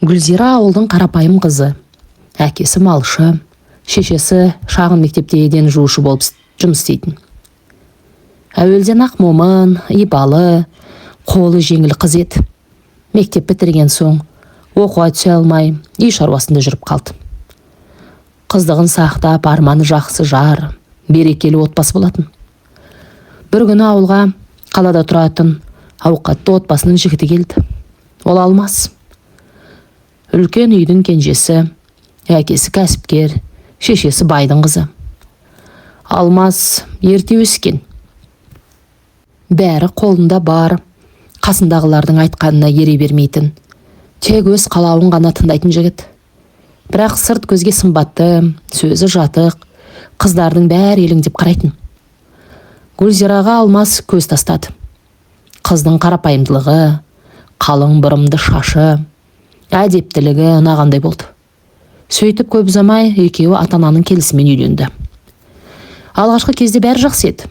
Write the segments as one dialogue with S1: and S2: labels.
S1: Гүлзира ауылдың қарапайым қызы. Әкесі малшы, шешесі шағын мектепте еден жуушы болып жұмыс істейтін. Әуелден ақ момын, ибалы, қолы жеңіл қыз еді. Мектеп бітірген соң оқуға түсе алмай, үй шаруасында жүріп қалды. Қыздығын сақтап, арманы жақсы жар, берекелі отбасы болатын. Бір күні ауылға қалада тұратын ауқатты отбасының жігіті келді. Ол Алмас. Үлкен үйдің кенжесі, әкесі кәсіпкер, шешесі байдың қызы. Алмас ерте өскен. Бәрі қолында бар, қасындағылардың айтқанына ере бермейтін, тек өз қалауын ғана тыңдайтын жігіт. Бірақ сырт көзге сымбатты, сөзі жатық, қыздардың бәрі елеңдеп қарайтын. Гүлзираға Алмас көз тастады. Қыздың қарапайымдылығы, қалың бұрымды шашы, әдептілігі ұнағандай болды. Сөйтіп көп ұзамай екеуі ата-ананың келісімімен үйленді. Алғашқы кезде бәрі жақсы еді.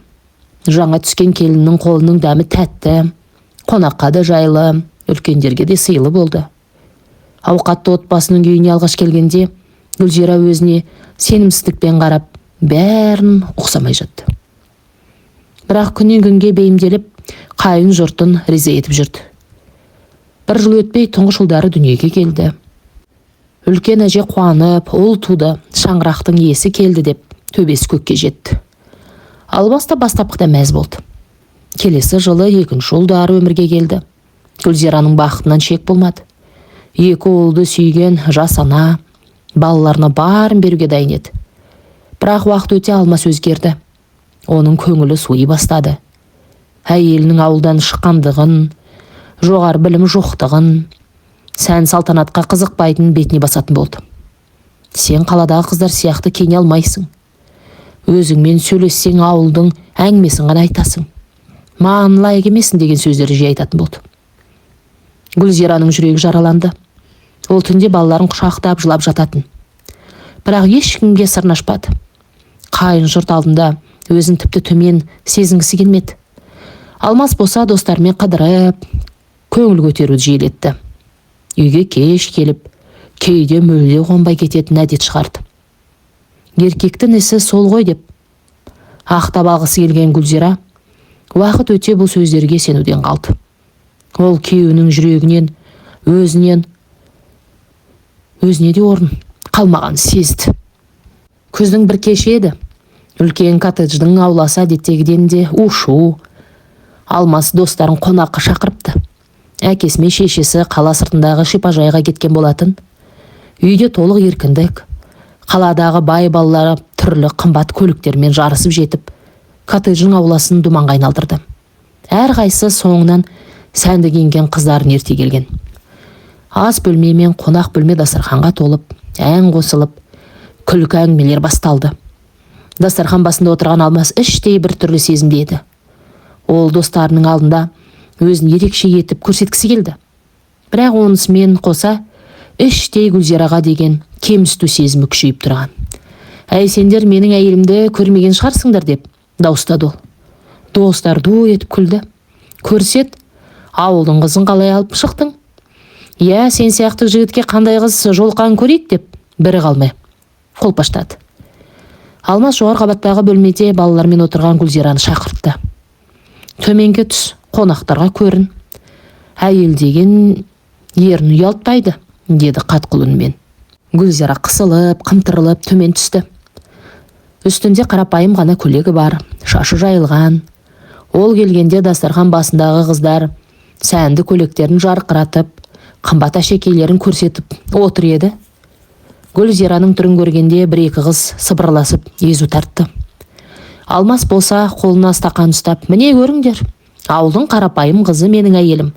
S1: Жаңа түскен келіннің қолының дәмі тәтті, қонаққа да жайлы, үлкендерге де сыйлы болды. Ауқатты отбасының үйіне алғаш келгенде Гүлзира өзіне сенімсіздікпен қарап, бәрін ұқсамай жатты. Бірақ күннен күнге бейімделіп, қайын жұртын риза етіп жүрді. Бір жыл өтпей тұңғыш ұлдары дүниеге келді. Үлкен әже қуанып, ұл туды, шаңырақтың иесі келді деп төбесі көкке жетті. Алмас та бастапқыда мәз болды. Келесі жылы екінші ұлдары өмірге келді. Гүлзираның бақытынан шек болмады. Екі ұлды сүйген жас ана балаларына барын беруге дайын еді. Бірақ уақыт өте Алмас өзгерді. Оның көңілі суи бастады. Әйелінің ауылдан шыққандығын, жоғары білімі жоқтығын, сән салтанатқа қызықпайтын бетіне басатын болды. Сен қаладағы қыздар сияқты киіне алмайсың. Өзіңмен сөйлессең, ауылдың әңгімесін ғана айтасың. Маған лайық емессің деген сөздерді жиі айтатын болды. Гүлзираның жүрегі жараланды. Ол түнде балаларын құшақтап жылап жататын. Бірақ ешкімге сырын ашпады. Қайын жұрт алдында өзін тіпті төмен сезінгісі келмеді. Алмас болса достарымен қыдырып, көңіл көтеруді жиілетті. Үйге кеш келіп, кейде мүлде қонбай кететін әдет шығарды. Еркектің ісі сол ғой деп ақтап алғысы келген Гүлзира уақыт өте бұл сөздерге сенуден қалды. Ол күйеуінің жүрегінен өзінен өзіне де орын қалмағанын сезді. Күздің бір кеші еді. Үлкен коттедждің ауласы әдеттегіден де у-шу. Алмас достарын қонаққа шақырыпты. Әкесі мен шешесі қала сыртындағы шипажайға кеткен болатын. Үйде толық еркіндік. Қаладағы бай балалары түрлі қымбат көліктермен жарысып жетіп, коттедждің ауласын думанға айналдырды. Әрқайсысы соңынан сәнді киінген қыздарын ерте келген. Ас бөлме мен қонақ бөлме дастарханға толып, ән қосылып, күлкі әңгімелер басталды. Дастархан басында отырған Алмас іштей бір түрлі сезімде еді. Ол достарының алдында өзін ерекше етіп көрсеткісі келді. Бірақ онысымен қоса іштей Гүлзираға деген кемсіту сезімі күшейіп тұрған. Әй, сендер менің әйелімді көрмеген шығарсыңдар деп дауыстады ол. Достар ду етіп күлді. Көрсет, ауылдың қызын қалай алып шықтың? Иә, сен сияқты жігітке қандай қыз жолыққанын көрейік деп бірі қалмай қолпаштады. Алмас жоғары қабаттағы бөлмеде балалармен отырған Гүлзираны шақыртты. Төменге түс, қонақтарға көрін. Әйел деген ерін ұялтпайды, деді қатқыл үнмен. Гүлзира қысылып, қымтырылып төмен түсті. Үстінде қарапайым ғана көйлегі бар, шашы жайылған. Ол келгенде дастархан басындағы қыздар сәнді көйлектерін жарқыратып, қымбат әшекейлерін көрсетіп отыр еді. Гүлзираның түрін көргенде бір-екі қыз сыбырласып езу тартты. Алмас болса қолына стақан ұстап, міне көріңдер, ауылдың қарапайым қызы менің әйелім.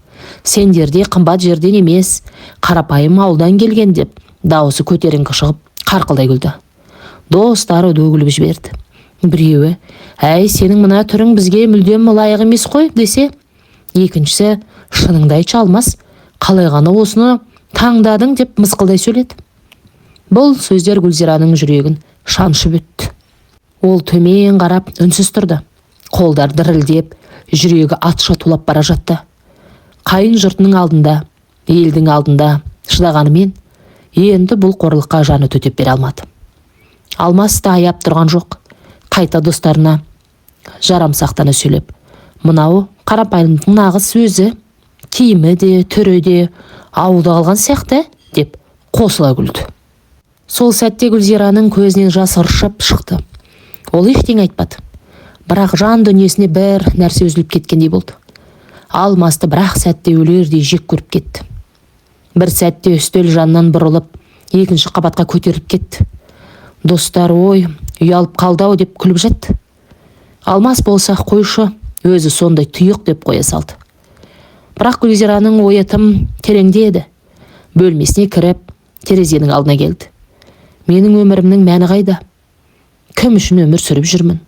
S1: Сендердей қымбат жерден емес, қарапайым ауылдан келген деп дауысы көтеріңкі шығып қарқылдай күлді. Достары ду күліп жіберді. Біреуі, әй, сенің мына түрің бізге мүлдем лайық емес қой десе, екіншісі, шыныңды айтшы, Алмас, қалай ғана осыны таңдадың деп мысқылдай сөйледі. Бұл сөздер Гүлзираның жүрегін шаншып өтті. Ол төмен қарап үнсіз тұрды. Қолдар дірілдеп, жүрегі атша тулап бара жатты. Қайын жұртының алдында, елдің алдында Шыдағанымен, енді бұл қорлыққа жаны төтеп бере алмады. Алмас та аяп тұрған жоқ. Қайта достарына жарамсақтана сөйлеп: «Мынау қарапайымдықтың нағыз сөзі, киімі де, түрі де ауылда қалған сияқты», – деп қосыла күлді. Сол сәтте Гүлзираның көзінен жас ыршып шықты. Ол ештеңе айтпады, бірақ жан дүниесіне бір нәрсе үзіліп кеткендей болды. Алмасты бір-ақ сәтте өлердей жек көріп кетті. Бір сәтте үстел жанынан бұрылып, екінші қабатқа көтеріліп кетті. Достар: «Ой, ұялып қалды ау», – деп күліп жатты. Алмас болса: «Қойшы, өзі сондай тұйық», – деп қоя салды. Бірақ Гүлзираның ойы тым тереңде еді. Бөлмесіне кіріп, терезенің алдына келді. «Менің өмірімнің мәні қайда? Кім үшін өмір сүріп жүрмін?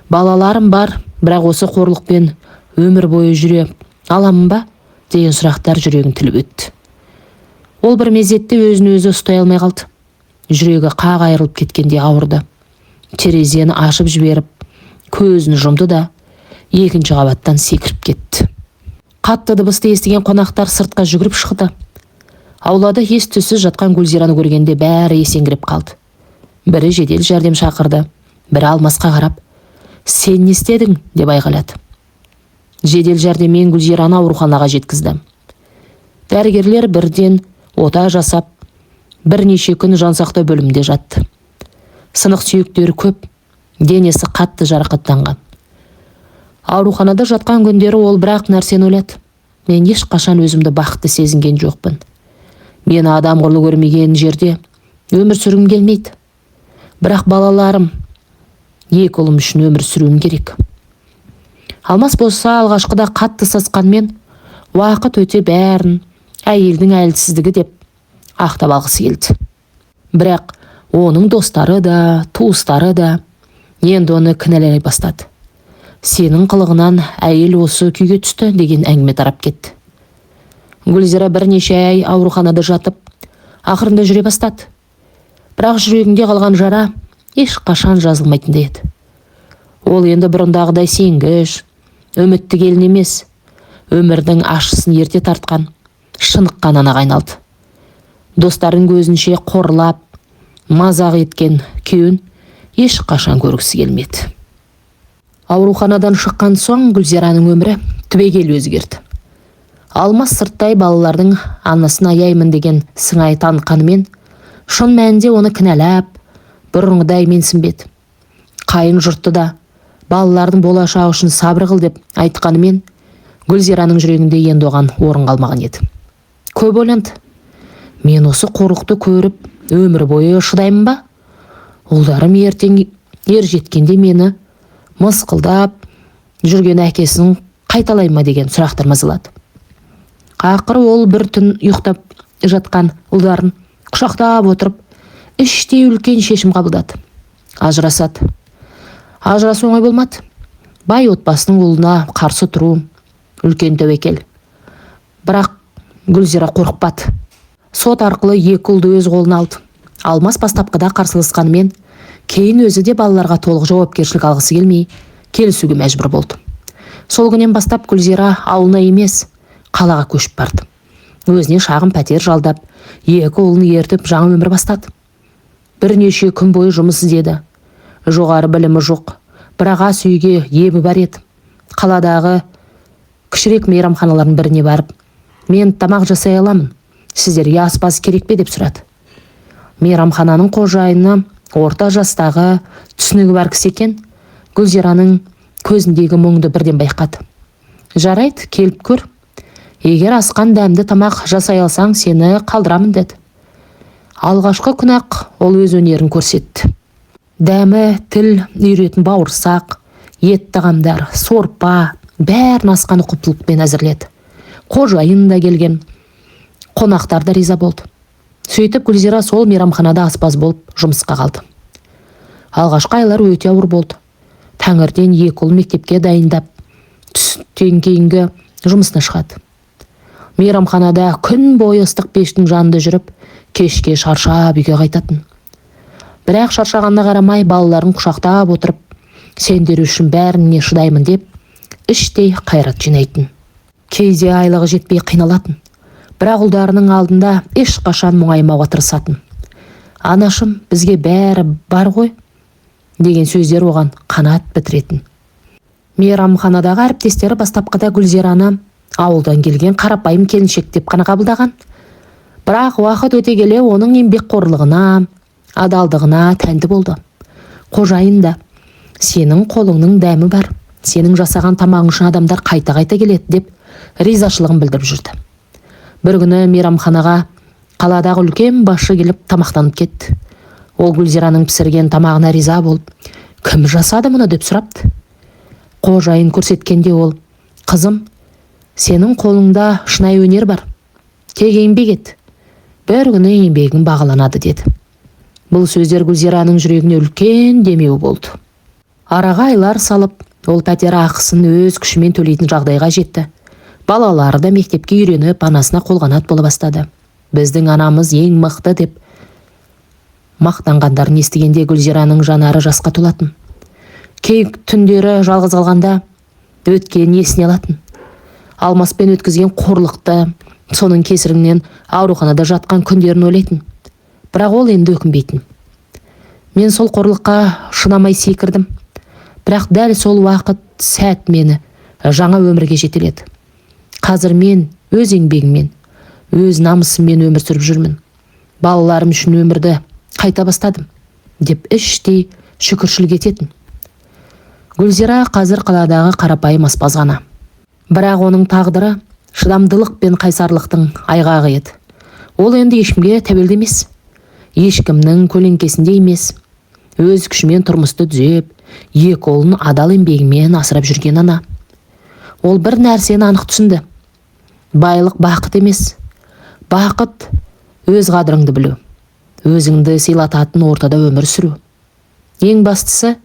S1: Балаларым бар, бірақ осы қорлықпен өмір бойы жүре аламын ба?» деген сұрақтар жүрегін тіліп өтті. Ол бір мезетте өзін өзі ұстай алмай қалды. Жүрегі қақ айырылып кеткендей ауырды. Терезені ашып жіберіп, көзін жұмды да, екінші қабаттан секіріп кетті. Қатты дыбысты естіген қонақтар сыртқа жүгіріп шықты. Аулада ес түссіз жатқан Гүлзираны көргенде бәрі есеңгіреп қалды. Бірі жедел жәрдем шақырды, бірі Алмасқа қарап: «Сен не істедің?» – деп айғайлады. Жедел жәрдеммен Гүлзираны ауруханаға жеткізді. Дәрігерлер бірден ота жасап, бірнеше күн жансақтау бөлімінде жатты. Сынық сүйектері көп, денесі қатты жарақаттанған. Ауруханада жатқан күндері ол бір-ақ нәрсені ойлады: «Мен ешқашан өзімді бақытты сезінген жоқпын. Мені адам құрлы көрмеген жерде өмір сүргім келмейді, бірақ балаларым, екі ұлым үшін өмір сүруім керек». Алмас болса, алғашқыда қатты сасқанмен, уақыт өте бәрін әйелдің әлсіздігі деп ақтап алғысы келді. Бірақ оның достары да, туыстары да енді оны кінәлай бастады. «Сенің қылығынан әйел осы күйге түсті» деген әңгіме тарап кетті. Гүлзира бірнеше ай ауруханада жатып, ақырында жүре бастады. Бірақ жүрегінде қалған жара ешқашан жазылмайтындай еді. Ол енді бұрындағыдай сенгіш, үмітті келін емес, өмірдің ащысын ерте тартқан, шыныққан анаға айналды. Достарының көзінше қорлап, мазақ еткен күйеуін ешқашан көргісі келмеді. Ауруханадан шыққан соң Гүлзираның өмірі түбегейлі өзгерді. Алмас сырттай балалардың анасын аяймын деген сыңай танытқанымен, шын мәнінде оны кінәлап, бұрынғыдай менсінбеді. Қайын жұртты да балалардың болашағы үшін сабыр қыл деп айтқанымен, Гүлзираның жүрегінде енді оған орын қалмаған еді. Көп ойланды. «Мен осы қорлықты көріп, өмір бойы шыдаймын ба? Ұлдарым ертең ер жеткенде мені мысқылдап жүрген әкесін қайталай ма?» деген сұрақтар мазалады. Ақыры ол бір түн ұйықтап жатқан ұлдарын құшақтап отырып, іштей үлкен шешім қабылдады: ажырасады. Ажырасу оңай болмады. Бай отбасының ұлына қарсы тұру үлкен тәуекел. Бірақ Гүлзира қорықпады. Сот арқылы екі ұлды өз қолына алды. Алмас бастапқыда қарсыласқанымен, кейін өзі де балаларға толық жауапкершілік алғысы келмей, келісуге мәжбүр болды. Сол күннен бастап Гүлзира ауылына емес, қалаға көшіп барды. Өзіне шағын пәтер жалдап, екі ұлын ертіп, жаңа өмір бастады. Бірнеше күн бойы жұмыс іздеді. Жоғары білімі жоқ, бірақ ас үйге ебі бар еді. Қаладағы кішірек мейрамханалардың біріне барып: «Мен тамақ жасай аламын, сіздерге аспаз керек пе?» – деп сұрады. Мейрамхананың қожайыны орта жастағы, түсінігі бар кісі екен. Гүлзираның көзіндегі мұңды бірден байқады. «Жарайды, келіп көр. Егер асқан дәмді тамақ жасай алсаң, сені қалдырамын», – деді. Алғашқы күні ақ ол өз өнерін көрсетті. Дәмі тіл үйіретін бауырсақ, ет тағамдар, сорпа, бәрін асқан ұқыптылықпен әзірледі. Қожайын да, келген қонақтар да риза болды. Сөйтіп Гүлзира сол мейрамханада аспаз болып жұмысқа қалды. Алғашқы айлар өте ауыр болды. Таңертең екі ұл мектепке дайындап, түстен кейінгі жұмысына шығады. Мейрамханада күн бойы ыстық пештің жанында жүріп, кешке шаршап үйге қайтатын. Бірақ шаршағанына қарамай, балаларын құшақтап отырып, «Сендер үшін бәріне шыдаймын» деп іштей қайрат жинайтын. Кейде айлығы жетпей қиналатын. Бірақ ұлдарының алдында ешқашан мұңаймауға тырысатын. «Анашым, бізге бәрі бар ғой», деген сөздер оған қанат бітіретін. Мейрамханадағы әріптестері бастапқыда Гүлзираны ауылдан келген қарапайым келіншек деп қана қабылдаған. Бірақ уақыт өте келе оның еңбекқорлығына, адалдығына тәнті болды. Қожайын да: «Сенің қолыңның дәмі бар, сенің жасаған тамағың үшін адамдар қайта-қайта келеді», – деп ризашылығын білдіріп жүрді. Бір күні мейрамханаға қаладағы үлкен басшы келіп тамақтанып кетті. Ол Гүлзираның пісірген тамағына риза болып, «Кім жасады мұны?» деп сұрапты. Қожайын көрсеткенде ол: «Қызым, сенің қолыңда шынайы өнер бар, тек еңбек ет, бір күні еңбегің бағаланады», – деді. Бұл сөздер Гүлзираның жүрегіне үлкен демеу болды. Араға айлар салып, ол пәтер ақысын өз күшімен төлейтін жағдайға жетті. Балалары да мектепке үйреніп, анасына қолғанат бола бастады. «Біздің анамыз ең мықты», – деп мақтанғандарын естігенде Гүлзираның жанары жасқа толатын. Кей түндері жалғыз қалғанда өткенін есіне алатын. Алмаспен өткізген қорлықты, соның кесірінен ауруханада жатқан күндерін ойлайтын. Бірақ ол енді өкінбейтін. «Мен сол қорлыққа шыдамай секірдім, бірақ дәл сол уақыт, сәт мені жаңа өмірге жетеледі. Қазір мен өз еңбегіммен, өз намысыммен өмір сүріп жүрмін. Балаларым үшін өмірді қайта бастадым», – деп іштей шүкіршілік ететін. Гүлзира қазір қаладағы қарапайым аспаз ғана. Бірақ оның тағдыры шыдамдылық пен қайсарлықтың айғағы еді. Ол енді ешкімге тәуелді емес, ешкімнің көлеңкесінде емес. Өз күшімен тұрмысты түзеп, екі ұлын адал еңбегімен асырап жүрген ана. Ол бір нәрсені анық түсінді: байлық бақыт емес, бақыт – өз қадіріңді білу, өзіңді сыйлататын ортада өмір сүру, ең бастысы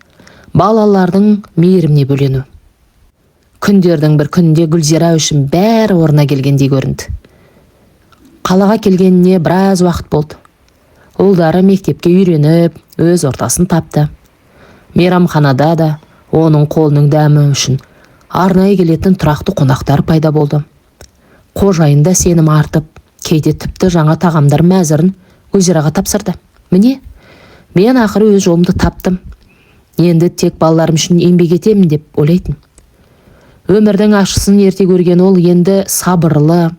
S1: балалардың мейіріміне бөлену. Күндердің бір күнінде Гүлзира үшін бәрі орнына келгендей көрінді. Қалаға келгеніне біраз уақыт болды. Ұлдары мектепке үйреніп, өз ортасын тапты. Мейрамханада да оның қолының дәмі үшін арнайы келетін тұрақты қонақтар пайда болды. Қожайын да сенім артып, кейде тіпті жаңа тағамдар мәзірін Гүлзираға тапсырды. «Міне, мен ақыры өз жолымды таптым, енді тек балаларым үшін еңбек етемін», – деп ойлайтын. Өмірдің ашысын ерте көрген ол енді сабырлы,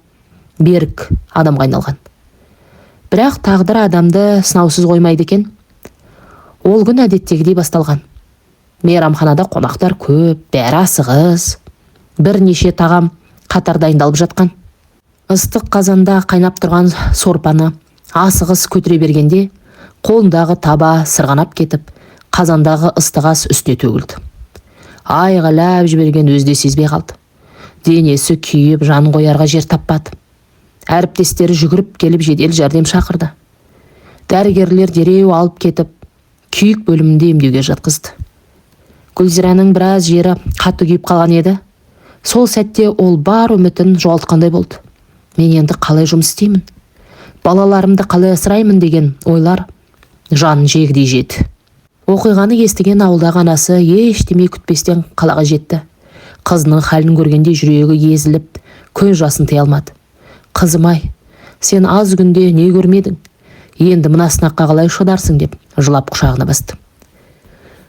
S1: берік адамға айналған. Бірақ тағдыр адамды сынаусыз қоймайды екен. Ол күн әдеттегідей басталған. Мейрамханада қонақтар көп, бәрі асығыс. Бірнеше тағам қатар дайындалып жатқан. Ыстық қазанда қайнап тұрған сорпаны асығыс көтере бергенде қолындағы таба сырғанап кетіп, қазандағы ыстық ас үстіне төгілді. Айғайлап жіберген өзі де сезбей қалды. Денесі күйіп, жан қоярға жер таппады. Әріптестері жүгіріп келіп, жедел жәрдем шақырды. Дәрігерлер дереу алып кетіп, күйік бөлімінде емдеуге жатқызды. Гүлзираның біраз жері қатты күйіп қалған еді. Сол сәтте ол бар үмітін жоғалтқандай болды. «Мен енді қалай жұмыс істеймін, балаларымды қалай асыраймын?» деген ойлар жанын жегідей жеді. Оқиғаны естіген ауылдағы анасы ештеме күтпестен қалаға жетті. Қызының халін көргенде жүрегі езіліп, көз жасын тыя алмады. «Қызым ай, сен аз күнде не көрмедің, енді мына сынаққа қалай шыдарсың?» – деп жылап құшағына басты.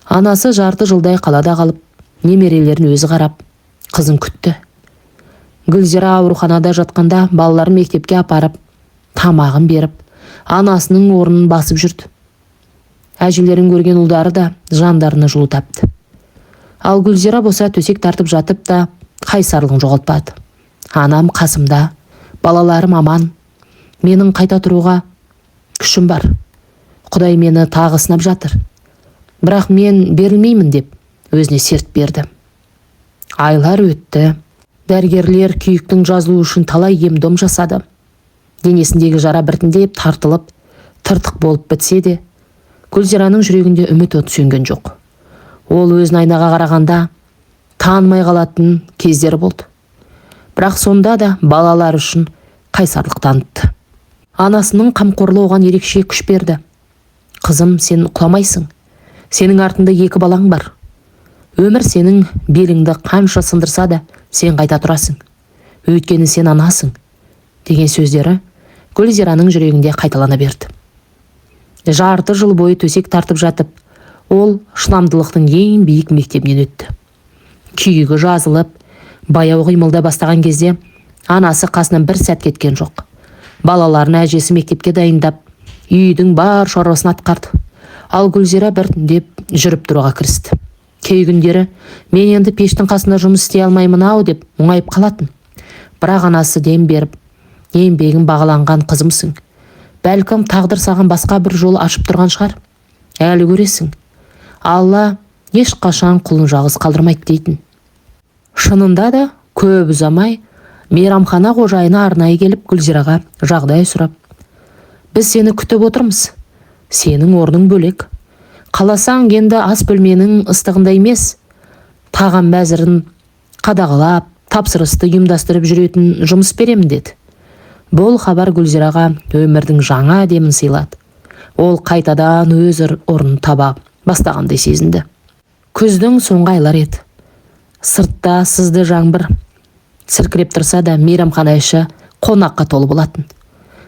S1: Анасы жарты жылдай қалада қалып, немерелерін өзі қарап, қызын күтті. Гүлзира ауруханада жатқанда балаларын мектепке апарып, тамағын беріп, анасының орнын басып жүрді. Әжелерін көрген ұлдары да жандарына жылу тапты. Ал Гүлзира болса төсек тартып жатып та қайсарлығын жоғалтпады. «Анам қасымда, балаларым аман, менің қайта тұруға күшім бар. Құдай мені тағы сынап жатыр, бірақ мен берілмеймін», – деп өзіне серт берді. Айлар өтті. Дәрігерлер күйіктің жазылуы үшін талай ем дом жасады. Денесіндегі жара біртіндеп тартылып, тыртық болып бітсе де, Гүлзираның жүрегінде үміт оты сөнген жоқ. Ол өзін айнаға қарағанда танымай қалатын кездері болды. Бірақ сонда да балалар үшін қайсарлық танытты. Анасының қамқорлығы оған ерекше күш берді. «Қызым, сен құламайсың, сенің артында екі балаң бар. Өмір сенің беліңді қанша сындырса да, сен қайта тұрасың, өйткені сен анасың. деген сөздері Гүлзираның жүрегінде қайталана берді. Жарты жыл бойы төсек тартып жатып, ол шыдамдылықтың ең биік мектебінен өтті. Күйігі жазылып, баяу қимылдай бастаған кезде анасы қасынан бір сәт кеткен жоқ. Балаларын әжесі мектепке дайындап, үйдің бар шаруасын атқарды. Ал Гүлзира біртіндеп жүріп тұруға кірісті. Кей күндері «мен енді пештің қасында жұмыс істей алмаймын ау» деп мұңайып қалатын. Бірақ анасы дем беріп, «Еңбегің бағаланған қызымсың. Бәлкім, тағдыр саған басқа бір жол ашып тұрған шығар. Әлі көресің. Алла ешқашан құлын жалғыз қалдырмайды», – дейтін. Шынында да, көп ұзамай мейрамхана қожайыны арнайы келіп, Гүлзираға жағдай сұрап, «Біз сені күтіп отырмыз. Сенің орның бөлек. Қаласаң, енді ас бөлменің ыстығында емес, тағам мәзірін қадағалап, тапсырысты ұйымдастырып жүретін жұмыс беремін», – деді. Бұл хабар Гүлзираға өмірдің жаңа демін сыйлады. Ол қайтадан өз орнын таба бастағандай сезінді. Күздің соңғы айлары еді. Сыртта сызды жаңбыр сіркіреп тұрса да, мейрамхана іші қонаққа толы болатын.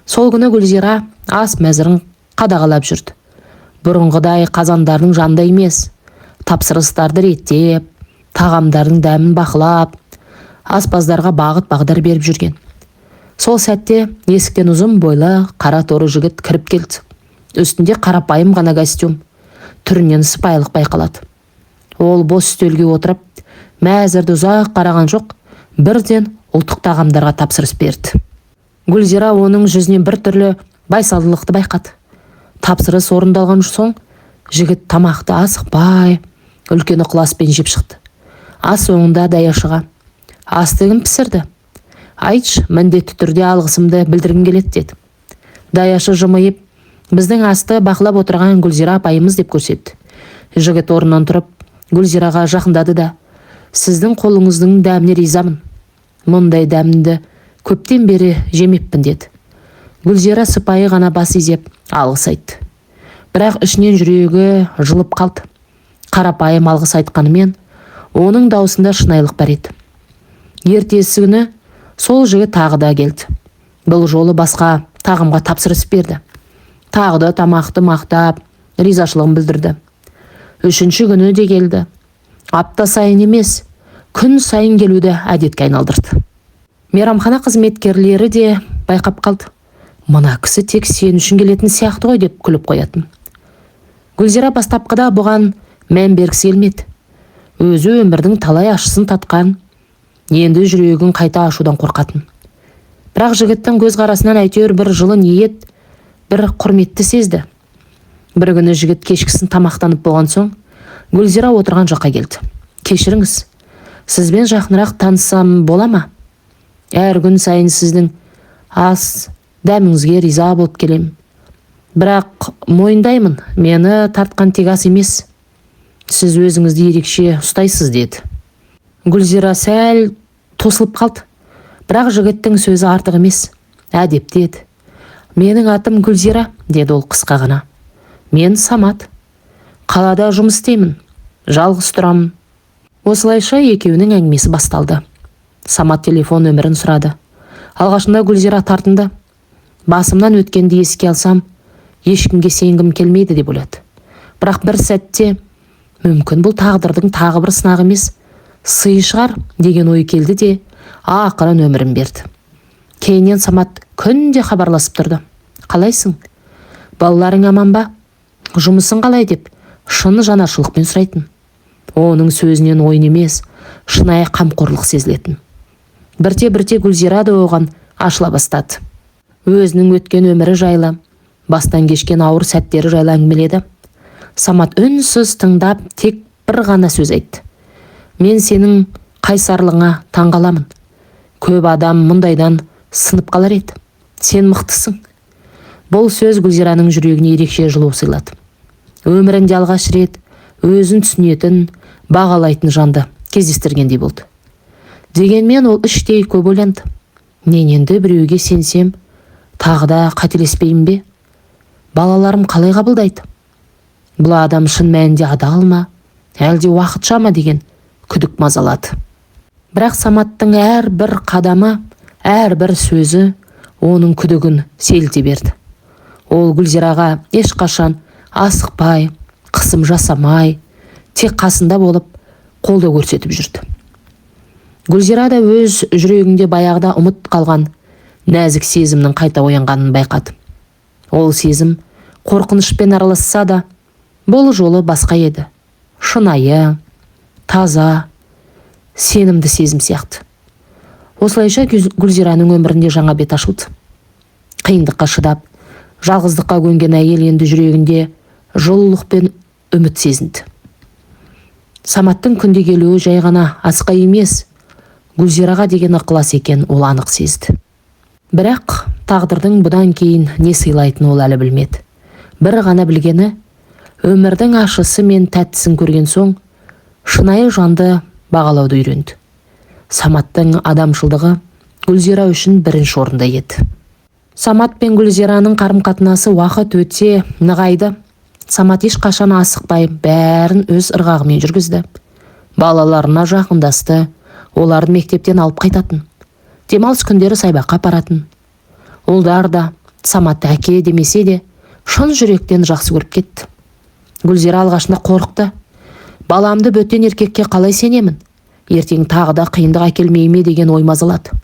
S1: Сол күні Гүлзира ас мәзірін қадағалап жүрді. Бұрынғыдай қазандардың жанында емес, тапсырыстарды реттеп, тағамдардың дәмін бақылап, аспаздарға бағыт бағдар беріп жүрген. Сол сәтте есіктен ұзын бойлы, қара торы жігіт кіріп келді. Үстінде қарапайым ғана костюм, түрінен сыпайылық байқалады. Ол бос үстелге отырып, мәзірді ұзақ қараған жоқ, бірден ұлттық тағамдарға тапсырыс берді. Гүлзира оның жүзінен бір түрлі байсалдылықты байқады. Тапсырыс орындалған соң жігіт тамақты асықпай, үлкен ықыласпен жеп шықты. Ас соңында даяшыға: «Асты кім пісірді? Айтшы, міндетті түрде алғысымды білдіргім келеді», – деді. Даяшы жымиып, «Біздің асты бақылап отырған Гүлзира апайымыз», – деп көрсетті. Жігіт орнынан тұрып, Гүлзираға жақындады да, «Сіздің қолыңыздың дәміне ризамын. Мұндай дәмді көптен бері жемеппін», – деді. Гүлзира сыпайы ғана бас изеп, алғыс айтты. Бірақ ішінен жүрегі жылып қалды. Қарапайым алғыс айтқанымен, оның даусында шынайылық бар еді. Ертесі күні сол жігіт тағы да келді. Бұл жолы басқа тағамға тапсырыс берді. Тағы да тамақты мақтап, ризашылығын білдірді. Үшінші күні де келді. Апта сайын емес, күн сайын келуді әдетке айналдырды. Мейрамхана қызметкерлері де байқап қалды. «Мына кісі тек сен үшін келетін сияқты ғой», – деп күліп қоятын. Гүлзира бастапқыда бұған мән бергісі келмеді. Өзі өмірдің талай ащысын татқан, енді жүрегін қайта ашудан қорқатын. Бірақ жігіттің көзқарасынан әйтеуір бір жылы ниет, бір құрметті сезді. Бір күні жігіт кешкісін тамақтанып болған соң, Гүлзира отырған жаққа келді. «Кешіріңіз, сізбен жақынырақ таныссам бола ма? Әр күн сайын сіздің ас дәміңізге риза болып келемін. Бірақ мойындаймын, мені тартқан тек ас емес. Сіз өзіңізді ерекше ұстайсыз», – деді. Гүлзира сәл тосылып қалды. Бірақ жігіттің сөзі артық емес, әдепті еді. «Менің атым Гүлзира», – деді ол қысқа ғана. «Мен Самат. Қалада жұмыс істеймін. Жалғыз тұрамын». Осылайша екеуінің әңгімесі басталды. Самат телефон нөмірін сұрады. Алғашында Гүлзира тартынды. Басымнан өткенді еске алсам, ешкімге сенгім келмейді деп ойлады. Бірақ бір сәтте мүмкін, бұл тағдырдың тағы бір сынағы емес, сыйы шығар деген ой келді де, ақыры нөмірін берді. Кейіннен Самат күнде хабарласып тұрды. «Қалайсың? Балаларың аман ба? Жұмысың қалай?» – деп шын жанашырлықпен сұрайтын. Оның сөзінен ойын емес, шынайы қамқорлық сезілетін. Бірте бірте Гүлзира да оған ашыла бастады. Өзінің өткен өмірі жайлы, бастан кешкен ауыр сәттері жайлы әңгімеледі. Самат үнсіз тыңдап, тек бір ғана сөз айтты: «Мен сенің қайсарлығыңа таңғаламын. Көп адам мұндайдан сынып қалар еді. Сен мықтысың». Бұл сөз Гүлзираның жүрегіне ерекше жылу сыйлады. Өмірінде алғаш рет өзін түсінетін, бағалайтын жанды кездестіргендей болды. Дегенмен ол іштей көп ойланды. «Мен енді біреуге сенсем, тағы да қателеспеймін бе? Балаларым қалай қабылдайды? Бұл адам шын мәнінде адал ма, әлде уақытша ма?» деген күдік мазалады. Бірақ Саматтың әрбір қадамы, әрбір сөзі Оның күдігін сейілте берді. Ол Гүлзираға ешқашан асықпай, қысым жасамай, тек қасында болып, қолдау көрсетіп жүрді. Гүлзира да өз жүрегінде баяғыда ұмыт қалған нәзік сезімнің қайта оянғанын байқады. Ол сезім қорқынышпен араласса да, бұл жолы басқа еді. Шынайы, таза, сенімді сезім сияқты. Осылайша Гүлзираның өмірінде жаңа бет ашылды. Қиындыққа шыдап, жалғыздыққа көнген әйел енді жүрегінде жылулық пен үміт сезінді. Саматтың күнде келуі жай ғана асқа емес, Гүлзираға деген ықылас екен, ол анық сезді. Бірақ тағдырдың бұдан кейін не сыйлайтынын ол әлі білмеді. Бір ғана білгені, өмірдің ашысы мен тәттісін көрген соң, шынайы жанды бағалауды үйренді. Саматтың адамшылдығы Гүлзира үшін бірінші орында еді. Самат пен Гүлзираның қарым-қатынасы уақыт өте нығайды. Самат ешқашан асықпай, бәрін өз ырғағымен жүргізді. Балаларына жақындасты, оларды мектептен алып қайтатын. Демалыс күндері саябаққа апаратын. Ұлдар да Саматты әке демесе де, шын жүректен жақсы көріп кетті. Гүлзира алғашында қорықты. Баламды бөтен еркекке қалай сенемін? Ертең тағы да қиындық әкелмей ме деген ой мазалады.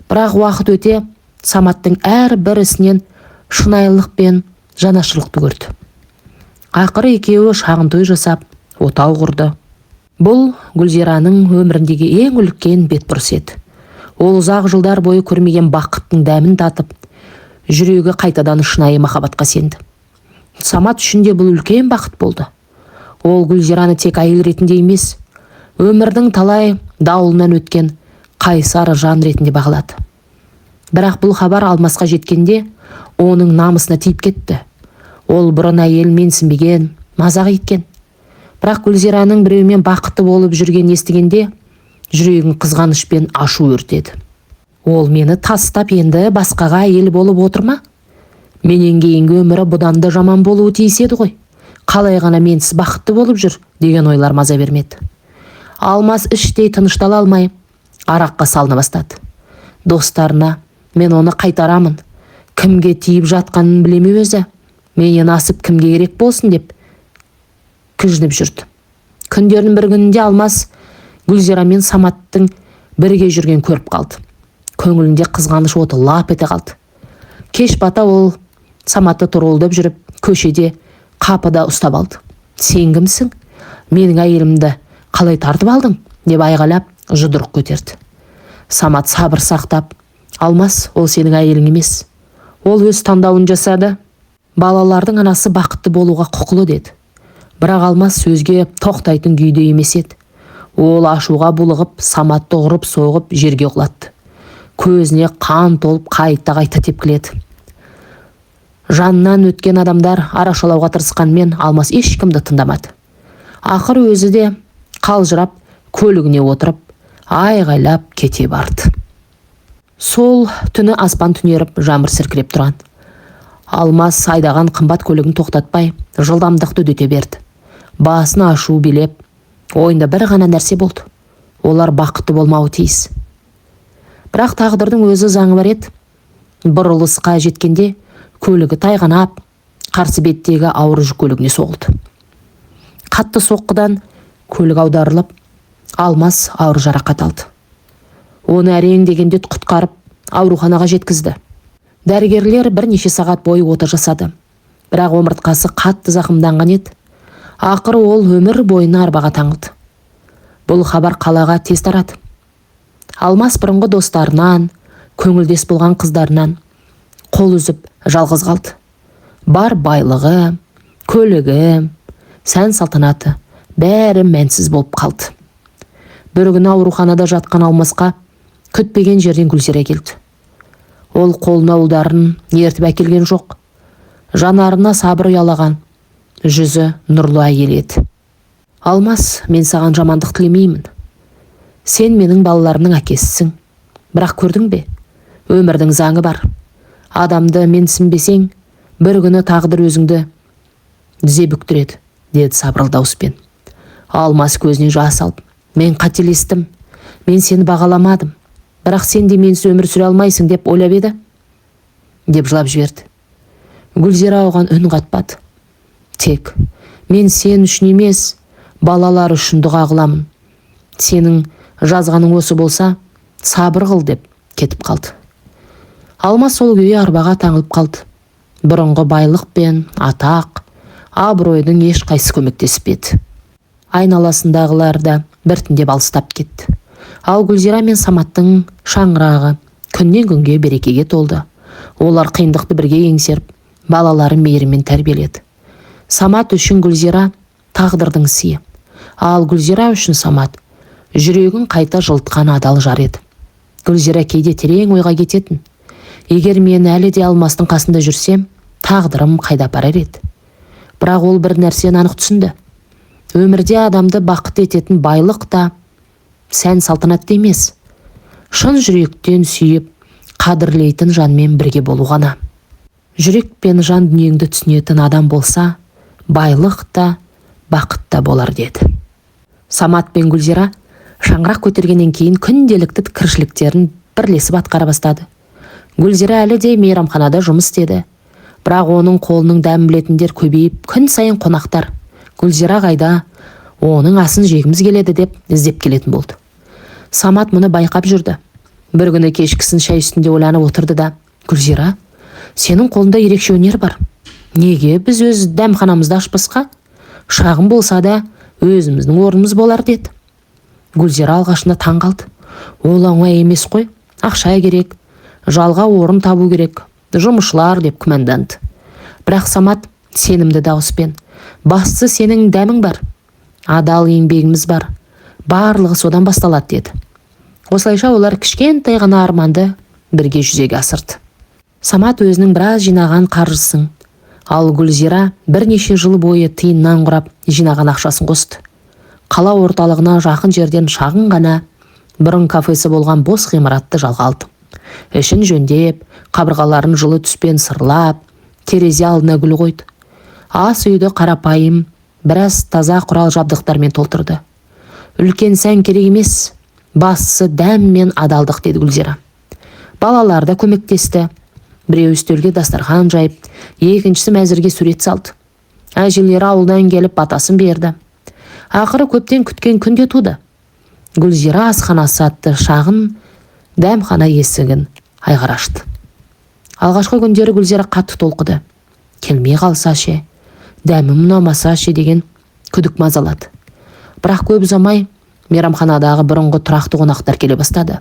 S1: Бірақ уақыт өте Саматтың әрбір ісінен шынайылық пен жанашырлықты көрді. Ақыры екеуі шағын той жасап, отау құрды. Бұл Гүлзираның өміріндегі ең үлкен бетбұрыс еді. Ол ұзақ жылдар бойы көрмеген бақыттың дәмін татып, жүрегі қайтадан шынайы махаббатқа сенді. Самат үшін де бұл үлкен бақыт болды. Ол Гүлзираны тек әйел ретінде емес, өмірдің талай дауылынан өткен қайсар жан ретінде бағалады. Бірақ бұл хабар Алмасқа жеткенде, оның намысына тиіп кетті. Ол бұрын әйел менсінбеген, мазақ еткен. Бірақ Гүлзираның біреумен бақытты болып жүргенін естігенде, жүрегін қызғаныш пен ашу өртеді. Ол мені тастап, енді басқаға әйел болып отыр ма? Менен кейінгі өмірі бұдан да жаман болуы тиіс еді ғой. Қалай ғана менсіз бақытты болып жүр деген ойлар маза бермеді. Алмас іштей тыныштала алмай, араққа салына бастады. Достарына: «Мен оны қайтарамын, кімге тиіп жатқанын біле ме өзі? Менен асып кімге керек болсын?» – деп кіжініп жүрді. Күндердің бір күнінде Алмас Гүлзира мен Саматтың бірге жүрген көріп қалды. Көңілінде қызғаныш оты лап ете қалды. Кеш бата ол Саматты торуылдап жүріп, көшеде қапыда ұстап алды. «Сен кімсің? Менің әйелімді қалай тартып алдың?» – деп айғайлап, жұдырық көтерді. Самат сабыр сақтап: «Алмас, ол сенің әйелің емес. Ол өз таңдауын жасады. Балалардың анасы бақытты болуға құқылы», – деді. Бірақ Алмас сөзге тоқтайтын күйде емес еді. Ол ашуға булығып, Саматты ұрып соғып, жерге құлатты. Көзіне қан толып, қайта қайта тепкіледі. Жанынан өткен адамдар арашалауға тырысқанмен, Алмас ешкімді тыңдамады. Ақыры өзі де қалжырап, көлігіне отырып, айғайлап кете барды. Сол түні аспан түнеріп, жаңбыр сіркіреп тұрған. Алмас айдаған қымбат көлігін тоқтатпай, жылдамдықты үдете берді. Басын ашу билеп, ойында бір ғана нәрсе болды: олар бақытты болмауы тиіс. Бірақ тағдырдың өзі заңы бар еді. Бұрылысқа жеткенде көлігі тайғанап, қарсы беттегі ауыр жүк көлігіне соғылды. Қатты соққыдан көлік аударылып, Алмас ауыр жарақат алды. Оны әрең дегенде құтқарып, ауруханаға жеткізді. Дәрігерлер бірнеше сағат бойы ота жасады, бірақ омыртқасы қатты зақымданған еді. Ақыры ол өмір бойына арбаға таңылды. Бұл хабар қалаға тез тарады. Алмас бұрынғы достарынан, көңілдес болған қыздарынан қол үзіп, жалғыз қалды. Бар байлығы, көлігі, сән салтанаты бәрі мәнсіз болып қалды. Бір күні ауруханада жатқан Алмасқа күтпеген жерден Гүлзира келді. Ол қолына ұлдарын ертіп әкелген жоқ. Жанарына сабыр ұялаған, жүзі нұрлы әйел еді. «Алмас, мен саған жамандық тілемеймін. Сен менің балаларымның әкесісің. Бірақ көрдің бе, өмірдің заңы бар. Адамды менсінбесең, бір күні тағдыр өзіңді тізе бүктіреді», – деді сабырлы дауыспен. Алмас көзіне жас алып: «Мен қателестім. Мен сені бағаламадым. Бірақ сен де менсіз өмір сүре алмайсың», – деп ойлап еді. Деп жылап жіберді. Гүлзира оған үн қатпады. Тек: «Мен сен үшін емес, балалар үшін дұға қыламын. Сенің жазғаның осы болса, сабыр қыл», – деп кетіп қалды. Алмас сол күйі арбаға таңылып қалды. Бұрынғы байлық пен атақ, абыройдың ешқайсысы көмектеспеді. Айналасындағылар да біртіндеп алыстап кетті. Ал Гүлзира мен Саматтың шаңырағы күннен күнге берекеге толды. Олар қиындықты бірге еңсеріп, балаларын мейіріммен тәрбиеледі. Самат үшін Гүлзира – тағдырдың сыйы, ал Гүлзира үшін Самат жүрегін қайта жылытқан адал жар еді. Гүлзира кейде терең ойға кететін: «Егер мен әлі де Алмастың қасында жүрсем, тағдырым қайда апарар еді?» Бірақ ол бір нәрсені анық түсінді: өмірде адамды бақытты ететін байлық та, сән салтанат та емес, шын жүректен сүйіп, қадірлейтін жанмен бірге болу ғана. Жүрек пен жан дүниеңді түсінетін адам болса, байлық та, бақыт та болар деді. Самат пен Гүлзира шаңырақ көтергеннен кейін күнделікті тіршіліктерін бірлесіп атқара бастады. Гүлзира әлі де мейрамханада жұмыс істеді, бірақ оның қолының дәмін білетіндер көбейіп, күн сайын қонақтар: «Гүлзира қайда? Оның асын жегіміз келеді», – деп іздеп келетін болды. Самат мұны байқап жүрді. Бір күні кешкісін шай үстінде ойланып отырды да: «Гүлзира, сенің қолында ерекше өнер бар. Неге біз өз дәмханамызды ашпасқа? Шағын болса да, өзіміздің орнымыз болар», – деді. Гүлзира алғашында таң қалды. «Ол оңай емес қой, ақша керек, жалға орын табу керек, жұмысшылар», – деп күмәнданды. Бірақ Самат сенімді дауыспен: «Бастысы, сенің дәмің бар, адал еңбегіміз бар, барлығы содан басталады», – деді. Осылайша олар кішкентай ғана арманды бірге жүзеге асырды. Самат өзінің біраз жинаған қаржысын, ал Гүлзира бірнеше жыл бойы тиыннан құрап жинаған ақшасын қосты. Қала орталығына жақын жерден шағын ғана, бұрын кафесі болған бос ғимаратты жалға алды. Ішін жөндеп, қабырғаларын жылы түспен сырлап, терезе алдына гүл қойды. Ас үйді қарапайым, біраз таза құрал жабдықтармен толтырды. «Үлкен сән керек емес, бастысы дәм мен адалдық», – деді Гүлзира. Балалар да көмектесті: біреуі үстелге дастархан жайып, екіншісі мәзірге сурет салды. Әжелері ауылдан келіп, батасын берді. Ақыры көптен күткен күн де туды: «Гүлзира асханасы» атты шағын дәмхана есігін айқара ашты. Алғашқы күндері Гүлзира қатты толқыды. Келмей қалса ше, дәмім ұнамаса ше деген күдік мазалады. Бірақ көп ұзамай мейрамханадағы бұрынғы тұрақты қонақтар келе бастады.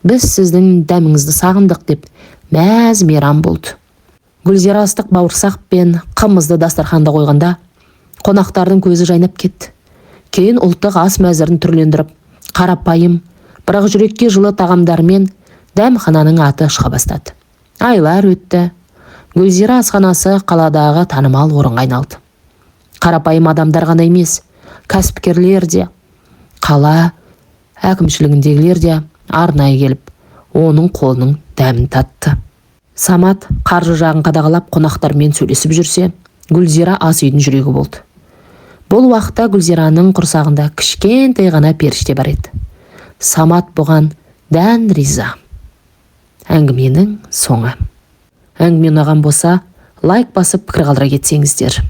S1: «Біз сіздің дәміңізді сағындық», – деп мәз мейрам болды. Гүлзира ыстық бауырсақ пен қымызды дастарханда қойғанда, қонақтардың көзі жайнап кетті. Кейін ұлттық ас мәзірін түрлендіріп, қарапайым, бірақ жүрекке жылы тағамдармен дәмхананың аты шыға бастады. Айлар өтті. «Гүлзира асханасы» қаладағы танымал орынға айналды. Қарапайым адамдар ғана емес, кәсіпкерлер де, қала әкімшілігіндегілер де арнайы келіп, оның қолының дәмін татты. Самат қаржы жағын қадағалап, қонақтармен сөйлесіп жүрсе, Гүлзира ас үйдің жүрегі болды. Бұл уақытта Гүлзираның құрсағында кішкентай ғана періште бар еді. Самат бұған дән риза. Әңгіменің соңы. Әңгіме ұнаған болса, лайк басып, пікір қалдыра кетсеңіздер.